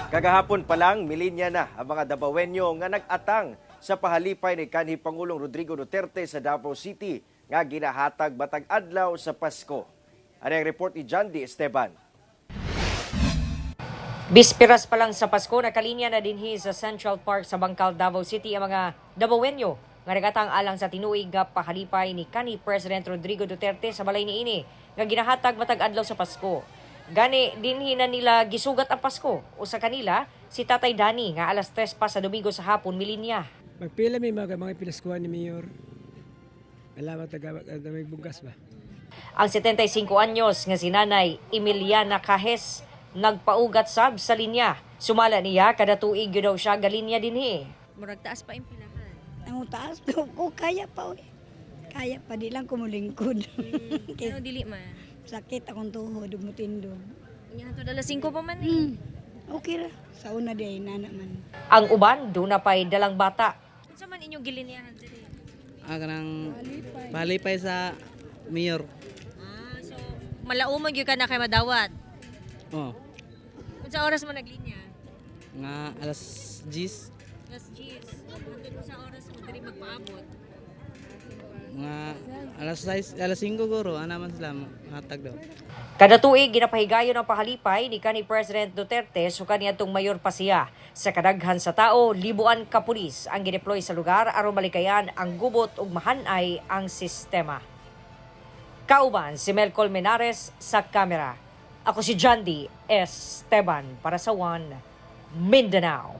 Kagahapon pa lang, milinya na ang mga Dabawenyo nga nag-atang sa pahalipay ni kanhi Pangulong Rodrigo Duterte sa Davao City nga ginahatag matag adlaw sa Pasko. Ano ang report ni John D. Esteban? Bisperas pa lang sa Pasko, nakalinya na dinhi sa Central Park sa Bangkal, Davao City ang mga Dabawenyo nga nagatang alang sa tinuig nga pahalipay ni kanhi President Rodrigo Duterte sa balay niini nga ginahatag matag adlaw sa Pasko. Gani dinhi na nila gisugat ang Pasko. Usa kanila si Tatay Dani nga alas 3 pa sa Domingo sa hapon milinya. Magpila may mga pinaskuhan ni Mayor. Alamat taga may bugas ba? Ang 75 anyos nga si Nanay Emiliana Cajes nagpaugat sab sa linya. Sumala niya kada tuig gyud daw siya galinya dinhi. Murag taas pa yung pilahan. Ang taas daw ko, kaya pa oy. Kaya pa, di lang kumulingkod. Pero dili man. Sakit akong tuhod, mutindog. Unya hantod alas 5 pa man eh. Okay ra. Sa una di ay nana man. Ang uban duna pay dalang bata. Unsa man inyong gilinyahan diri? Ah, kanang palipay sa mayor. Ah, so malaumag gyud ka na kay madawat. Oh, Unsa oras mo naglinya? nga alas 10, Alas 10. Hantod unsa oras mo diri magpaabot? nga alas 6, alas 5 guro, ana man sila hatag daw. Kada tuig ginapahigayon ang pahalipay ni kanhi President Duterte so kaniadtong mayor pa siya. Sa kadaghan sa tao, libuan ka pulis ang gideploy sa lugar aron malikayan ang gubot ug mahanay ang sistema. Kauban si Mel Colmenares sa kamera. Ako si John D. Esteban para sa One Mindanao.